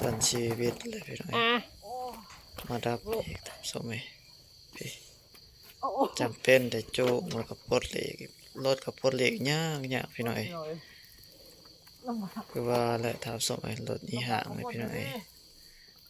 ຈົນຊີວິດເລີຍພີ່ນ້ອງເອີຍ ມາດັບອີກທ່ານຜູ້ຊົມເອີຍ ພີ່ ຈຳເປັນໄດ້ໂຈກ ແລ້ວກໍປົດເລກ ລົດກໍປົດເລກຍາກໆ ພີ່ນ້ອງເອີຍ ຄືວ່າແຫຼະທ່ານຜູ້ຊົມເອີຍ ລົດອີຫຍັງນີ້ພີ່ນ້ອງເອີຍ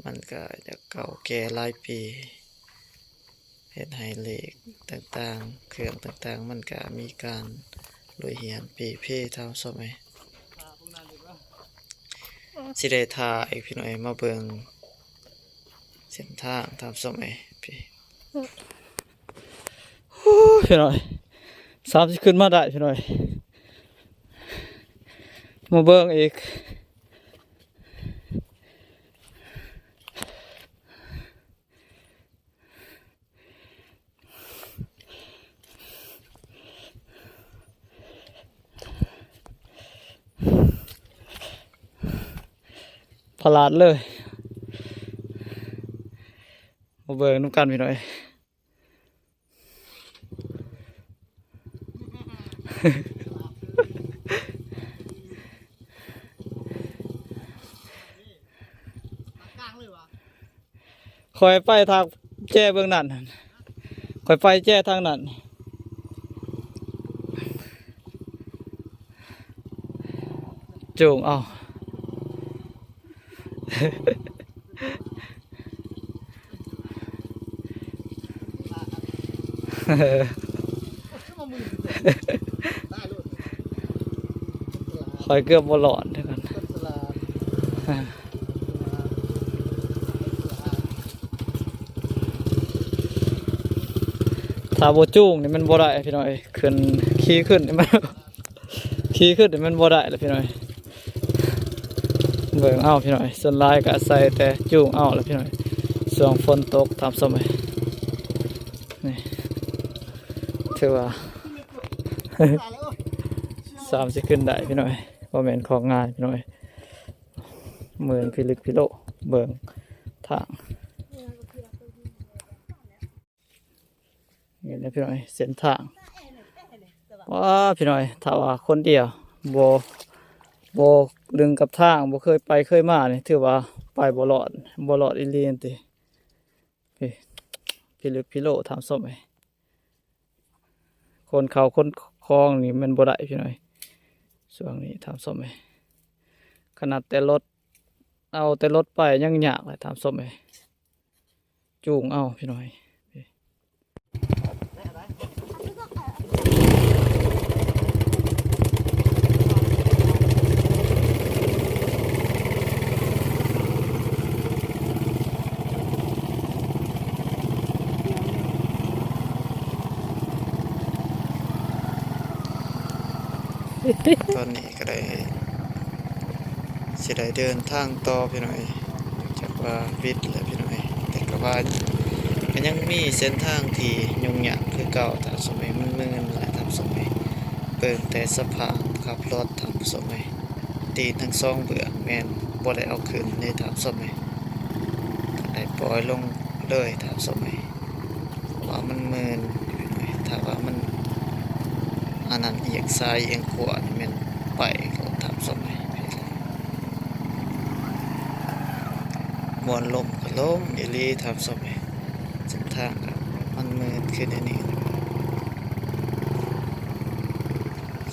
ມັນກໍຢາກເກົ່າແກ່ຫຼາຍປີ ເຮັດໃຫ້ເລກຕ່າງໆ ເຄື່ອງຕ່າງໆ ມັນກະມີການລຸຍເຫືອນເປ່ເພທ່ານຜູ້ຊົມເອີຍ. ຊິໄດ້ຖ່າຍພີ່ນ້ອງເອີຍ ມາເບິ່ງເສັ້ນທາງ ທ່ານຜູ້ຊົມເອີຍ ພີ່ ໂອ້ຍ ພີ່ນ້ອງເອີຍ ສາມຊິຂຶ້ນມາໄດ້ພີ່ນ້ອງເອີຍ ມາເບິ່ງອີກ. ພະລາດເລີຍ ມາເບິ່ງນຳກັນພີ່ນ້ອງເອີຍ. ຂ້ອຍໄປທາງແຈເບື້ອງນັ້ນ ຂ້ອຍໄປແຈທາງນັ້ນ ຈູງເອົາ. ຂ້ອຍເກືອບບໍ່ລອດເດ້ ຖ້າບໍ່ຈູງນີ້ມັນບໍ່ໄດ້ພີ່ນ້ອງເອີຍ ຂຶ້ນ ຂີ່ຂຶ້ນນີ້ມັນ ຂີ່ຂຶ້ນນີ້ມັນບໍ່ໄດ້ແລ້ວພີ່ນ້ອງເອີຍ. ເບິ່ງເອົາພີ່ນ້ອງເອີຍ ສ່ວນຫຼາຍກໍໃສ່ແຕ່ຈູງເອົາແຫຼະພີ່ນ້ອງເອີຍ ຊ່ວງຝົນຕົກ ທ່ານຜູ້ຊົມເອີຍ. ນີ້ ຖືວ່າ ສາມຊິຂຶ້ນໄດ້ພີ່ນ້ອງເອີຍ ບໍ່ແມ່ນຂອງງ່າຍພີ່ນ້ອງເອີຍ ເມືອງພິລຶກພິໂລ ເບິ່ງທາງ ນີ້ນະພີ່ນ້ອງເອີຍ ເສັ້ນທາງ ວ້າ ພີ່ນ້ອງເອີຍ ຖ້າວ່າຄົນດຽວ ບໍ່ ບໍ່ລຶ່ງກັບທາງ ບໍ່ເຄີຍໄປເຄີຍມານີ້ ຖືວ່າໄປບໍ່ລອດ ບໍ່ລອດອີ່ຫຼີຫັ້ນຕິ. ພີ ພີລຶກພີໂລ ທ່ານຜູ້ຊົມເອີຍ ຄົນເຂົ້າຄົນຄອງນີ້ແມ່ນບໍ່ໄດ້ພີ່ນ້ອງເອີຍ ຊ່ວງນີ້ ທ່ານຜູ້ຊົມເອີຍ ຂະໜາດແຕ່ລົດ ເອົາແຕ່ລົດໄປຍັງຍາກເລີຍ ທ່ານຜູ້ຊົມເອີຍ. ຈູງເອົາພີ່ນ້ອງເອີຍ. ຕອນນີ້ກໍໄດ້ ຊິໄດ້ເດີນທາງຕໍ່ພີ່ນ້ອງເອີຍ ເນື່ອງຈາກວ່າວິດແລ້ວພີ່ນ້ອງເອີຍ ແຕ່ກໍວ່າກໍຍັງມີເສັ້ນທາງທີ່ຫຍຸ້ງຍາກຄືເກົ່າ ທ່ານຜູ້ຊົມເອີຍ ມັນມື່ນຫຼາຍ ທ່ານຜູ້ຊົມເອີຍ ເບິ່ງແຕ່ສະພາບຂັບລົດ ທ່ານຜູ້ຊົມເອີຍ ຕີນທັງສອງເບື້ອງແມ່ນບໍ່ໄດ້ເອົາຂຶ້ນເດ້ ທ່ານຜູ້ຊົມເອີຍ ກໍໄດ້ປ່ອຍລົງເລີຍ ທ່ານຜູ້ຊົມເອີຍ. ວ່າມັນມື່ນ ຖ້າວ່າມັນອັນນັ້ນ ອຽງຊ້າຍອຽງຂວານີ້ແມ່ນໄປໂລດ ທ່ານຜູ້ຊົມເອີຍ ມ່ວນລົມກໍລົມອີ່ຫຼີ ທ່ານຜູ້ຊົມເອີຍ ເສັ້ນທາງກໍມັນມື່ນຄືແນວນີ້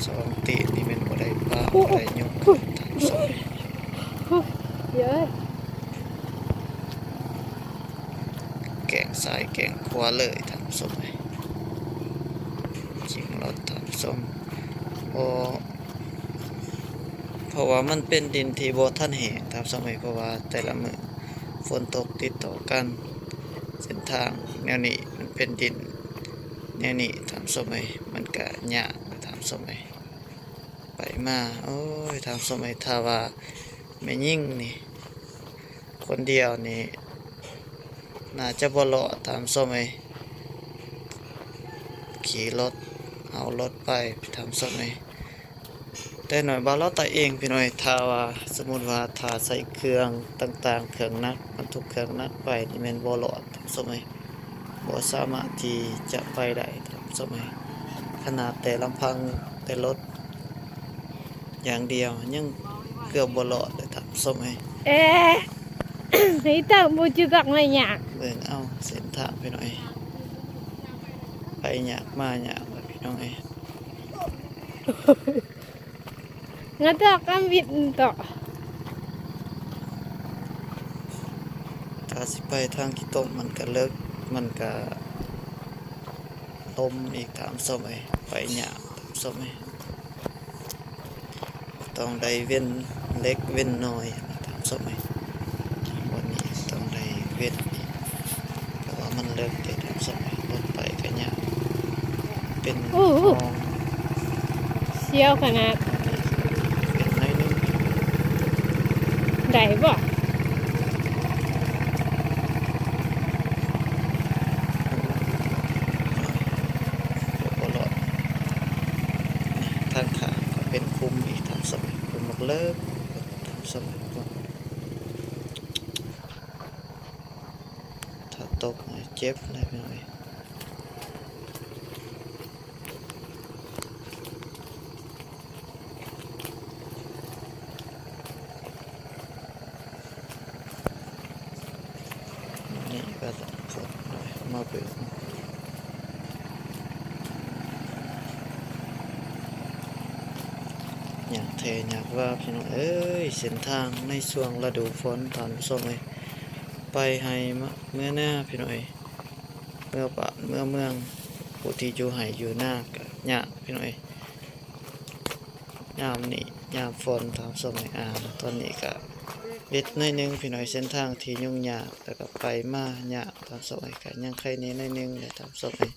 ສອງຕີນນີ້ແມ່ນບໍ່ໄດ້ປະ ບໍ່ໄດ້ຍົກຂຶ້ນ ທ່ານຜູ້ຊົມເອີຍ. ແກງຊ້າຍແກງຂວາເລີຍ ທ່ານຜູ້ຊົມເອີຍ ຈິງລົດ ທ່ານຜູ້ຊົມ ບໍ່ ເພາະວ່າມັນເປັນດິນທີ່ບໍ່ທັນແຫ້ງ ທ່ານຜູ້ຊົມເອີຍ ເພາະວ່າແຕ່ລະມື້ຝົນຕົກຕິດຕໍ່ກັນ ເສັ້ນທາງແນວນີ້ມັນເປັນດິນແນວນີ້ ທ່ານຜູ້ຊົມເອີຍ ມັນກະຍາກ ທ່ານຜູ້ຊົມເອີຍ. ໄປມາ ໂອ້ຍ ທ່ານຜູ້ຊົມເອີຍ ຖ້າວ່າແມ່ຍິງນີ້ ຄົນດຽວນີ້ ໜ້າຈະບໍ່ລອດ ທ່ານຜູ້ຊົມເອີຍ ຂີ່ລົດ ເອົາລົດໄປ ທ່ານຜູ້ຊົມເອີຍ ແຕ່ໜ້ອຍບ່າວລາວໃຕ້ເອງ ພີ່ນ້ອງເອີຍ ຖ້າວ່າ ສົມມຸດວ່າ ຖ້າໃສ່ເຄື່ອງຕ່າງໆ ເຄື່ອງໜັກ ບັນທຸກເຄື່ອງໜັກໄປນີ້ແມ່ນບໍ່ລອດ ທ່ານຜູ້ຊົມເອີຍ ບໍ່ສາມາດທີ່ຈະໄປໄດ້ ທ່ານຜູ້ຊົມເອີຍ ຂະໜາດແຕ່ລຳພັງແຕ່ລົດຢ່າງດຽວ ຍັງເກືອບບໍ່ລອດເລີຍ ທ່ານຜູ້ຊົມເອີຍ. ເອ ໃຫ້ເຈົ້າບໍ່ຈື່ຈັກມາຍາກ ເບິ່ງເອົາເສັ້ນທາງ ພີ່ນ້ອງເອີຍ ໄປຍາກມາຍາກ ພີ່ນ້ອງເອີຍ. Ngata kambit ento. ຖ້າຊິໄປທາງຂີ້ຕົມມັນກະເລິກ ມັນກະລົມອີກ ທ່ານຜູ້ຊົມເອີຍ ໄປຍາກ ທ່ານຜູ້ຊົມເອີຍ ຕ້ອງໄດ້ເວັ້ນ ເຫຼັກເວັ້ນໜ້ອຍ ທ່ານຜູ້ຊົມເອີຍ. ບ່ອນນີ້ຕ້ອງໄດ້ເວັ້ນອີກ ເພາະວ່າມັນເລິກເດ້ ທ່ານຜູ້ຊົມເອີຍ. ລົງໄປກະຍາກ ເປັນ ໂອ້ໂຫ ຫ້ອງ ສ່ຽວຂະໜາດ ເປັນໜ້ອຍໜຶ່ງ ໄດ້ບໍ່? ບໍ່ລອດ. ທາງຂ້າງກະເປັນຂຸມອີກ ທ່ານຜູ້ຊົມເອີຍ, ຂຸມບັກເລິກ ທ່ານຜູ້ຊົມເອີຍ. ຖ້າຕົກນີ້ເຈັບເລີຍ ພີ່ນ້ອງເອີຍ. ນີ້ກະ ມາເບິ່ງ ຍາກແທ້ຍາກວ່າ ພີ່ນ້ອງເອີຍ. ເສັ້ນທາງໃນຊ່ວງລະດູຝົນ ທ່ານຜູ້ຊົມເອີຍ, ໄປໄຮ່ມາ ເມືອນາ ພີ່ນ້ອງເອີຍ, ເມືອບ້ານເມືອເມືອງ, ຜູ້ທີ່ຢູ່ໄຮ່ຢູ່ນາກະຍາກ ພີ່ນ້ອງເອີຍ. ຍາມນີ້ຍາມຝົນ ທ່ານຜູ້ຊົມເອີຍ. ອາ ຕອນນີ້ກະເລັດໜ້ອຍໜຶ່ງ ພີ່ນ້ອງເອີຍ, ເສັ້ນທາງທີ່ຫຍຸ້ງຍາກ ແລ້ວກະໄປມາຍາກ ທ່ານຜູ້ຊົມເອີຍ. ກະຍັງໄຄແນ່ໜ້ອຍໜຶ່ງແຫຼະ ທ່ານຜູ້ຊົມເອີຍ.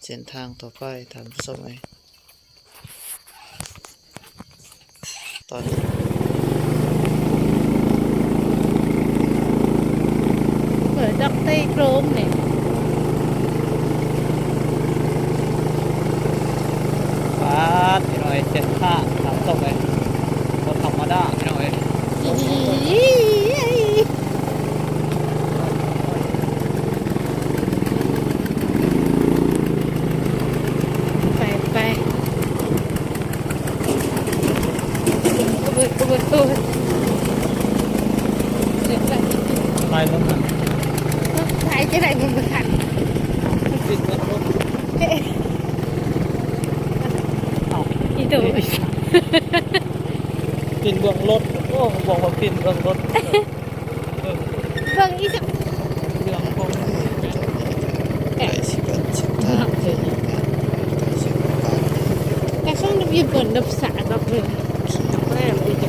ເສັ້ນທາງຕໍ່ໄປ ທ່ານຜູ້ຊົມເອີຍ. ຕອນ ເປີດດັກເຕໂຄຣມນີ້ ປາດ ພີ່ນ້ອງເອີຍ, ເສັ້ນທາງ ທ່ານຜູ້ຊົມເອີຍ, ບໍ່ທຳມະດາ ພີ່ນ້ອງເອີຍ. ໄປ ໄປ ໂອ້ຍ ໂອ້ຍ ໂອ້ຍ ໂອ້ຍ ໄປລົງຫັ້ນ ໄປຈັ່ງໃດມັນບໍ່ທັນ ມັນປິດເບິ່ງລົດ ເອະ ເອົ້າ ອີໂຕ ປິດເບິ່ງລົດ. ໂອ້ ບອກວ່າປິດເບິ່ງລົດ. ເບິ່ງອີ່ຫຍັງ ເລື່ອງຂອງ ໃກ້ຊິເບິດເສັ້ນທາງ ໃກ້ຊິເບິດ ແຕ່ຊ່ວງນີ້ເພິ່ນນັບສາດອອກເລີຍ ແມ່ນ ເປັນ